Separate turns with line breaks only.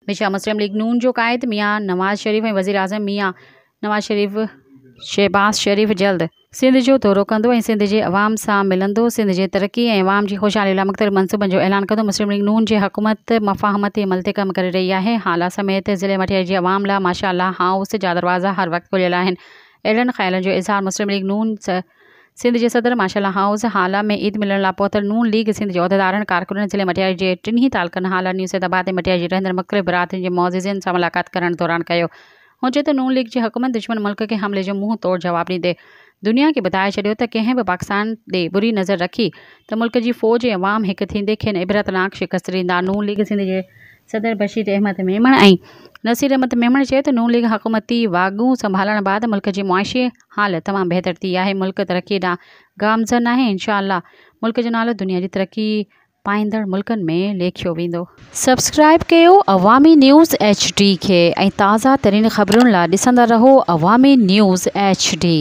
مشا مسلم league نون جو قائد ميان نواز شريف ۽ وزيراعظم ميان نواز شريف شهباز شريف جلد سنڌ جو دورو ڪندو ۽ سنڌ جي عوام سان ملندو، سنڌ جي ترقي ۽ عوام جي خوشحالي لاء مختلف منصوبن جو اعلان ڪندو، مسلم ليگ نون جي حڪومت مفاهمتي عمل تي ڪم ڪري رهي آهي، هالا سميت ضلعي مٽياري جي عوام لاء ماشاء الله هائوس جا دروازا هر وقت کليل آهن، اهڙن خيالن جو اظهار مسلم ليگ نون سنڌ جي صدر ماشاء الله هائوس هالا ۾ عيد ملڻ لاء پهتل نون ليگ سنڌ جي عهديدارن، ڪارڪنن ضلعي مٽياري جي ٽنهي تعلقن هالا، نيو سيد آباد ۽ مٽياري جي رهندڙ مختلف برادرين جي معززين سان ملاقات ڪرڻ دوران ڪيو. هن چيو ته نون ليگ جي حڪومت دشمن ملڪ کي حملي جو منهن توڙ جواب ڏيندي دنيا کي ٻڌائي ڇڏيو ته ڪنهن به پاڪستان ڏي بري نظر رکي ته ملڪ جي فوج ۽ عوام هڪ ٿيندي کين عبرتناڪ شڪست ڏيندا. نون ليگ سنڌ جي صدر بشير احمد ميمڻ ۽ نصير احمد ميمڻ چيو ته نون ليگ حڪومتي واڳون سنڀالڻ بعد ملڪ جي معاشي حالت تمام بهتر ٿي آهي، ملڪ ترقي ڏانهن گامزن آهي، انشاء الله ملڪ جو نالو دنيا جي ترقي پائيندڙ ملڪن ۾ ليکيو ويندو.
سبسڪرائيب ڪيو عوامي نيوز ايڇ ڊي کي ۽ تازه ترين خبرن لا ڏسندا رهو عوامي نيوز ايڇ ڊي.